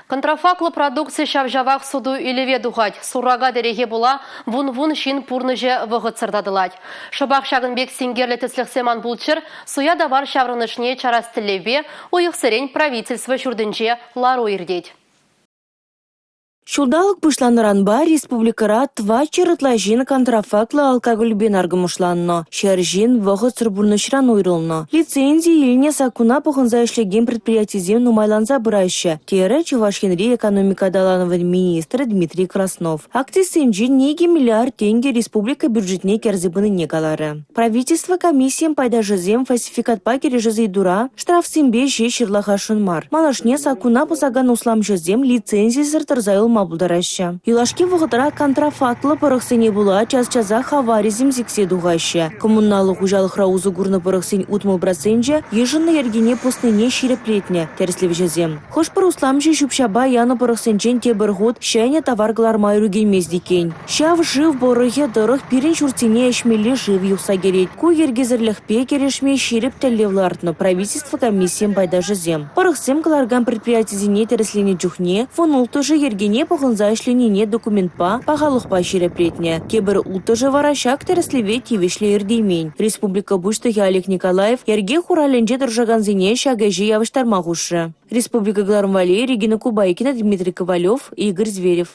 Контрафактлӑ продукци ҫав-ҫавах суту-илӗве тухать. Суррогат эрехе пула вун-вун ҫын пурнӑҫӗ вӑхӑтсӑр татӑлать. Шӑпах ҫакӑн пек синкерлӗ тӗслӗхсем ан пулччӑр, суя тавар ҫаврӑнӑшне чарас тӗллевпе уйӑхсерен правительство ҫуртӗнче лару иртет. Ҫулталӑк пуҫланнӑранпа республикӑра 400 ытла ҫын контрафактлӑ алкогольпе наркӑмӑшланнӑ. 100 ҫын вӑхӑтсӑр пурнӑҫран уйрӑлнӑ. Лицензи илнӗ саккуна пӑхӑнса ӗҫлекен предприятисем нумайланса пыраҫҫӗ, терӗ Чӑваш Енри экономика аталанӑвӗн министрӗ Дмитрий Краснов. Акцизсенчен 2 миллиард тенкӗ республика бюджетне кӗрсе пынине каларӗ. Правительство комиссийӗн пайташӗсем фальсификатпа кӗрешес ыйтура штрафсемпе ҫеҫ ҫырлахасшӑн мар. Малашне саккуна пӑсакан усламҫӑсем лицензисӗр тӑрса юлма пултараҫҫӗ. Юлашки вӑхӑтра контрафактлӑ пӑрӑхсене пула час-часах аварисем сиксе тухаҫҫӗ. Коммуналлӑ хуҫалӑхра усӑ курнӑ пӑрӑхсен 60 проценчӗ йышӑннӑ йӗркене пӑснине ҫирӗплетнӗ тӗрӗслевҫӗсем. Хӑш-пӗр усламҫӑ ҫӳп-ҫапа янӑ пӑрӑхсенчен тепӗр хут ҫӗнӗ тавар кӑларма ӳркенмест иккен. Ҫав шыв пӑрӑхӗ тӑрӑх пирӗн ҫуртсене ӗҫмелли шыв юхса кӗрет. Ку йӗркесӗрлӗхпе кӗрешме ҫирӗп тӗллев лартнӑ правительство комиссийӗн пайташӗсем. Пӑрӑхсем кӑларакан предприятисене тӗрӗсленӗ чухне 16-шӗ йӗркене пӑхӑнса ӗҫленине документпа, пахалӑхпа ҫирӗплетнӗ. Тепӗр улттӑшӗ вара ҫак тӗрӗслеве тивӗҫлӗ иртеймен. Республика Пуҫлӑхӗ Олег Николаев йӗрке хуралӗнче тӑрӑшакансене ҫак ӗҫе явӑҫтарма хушрӗ. Республика кӑларӑм валли Регина Кубайкина, Дмитрий Ковалев, Игорь Зверев.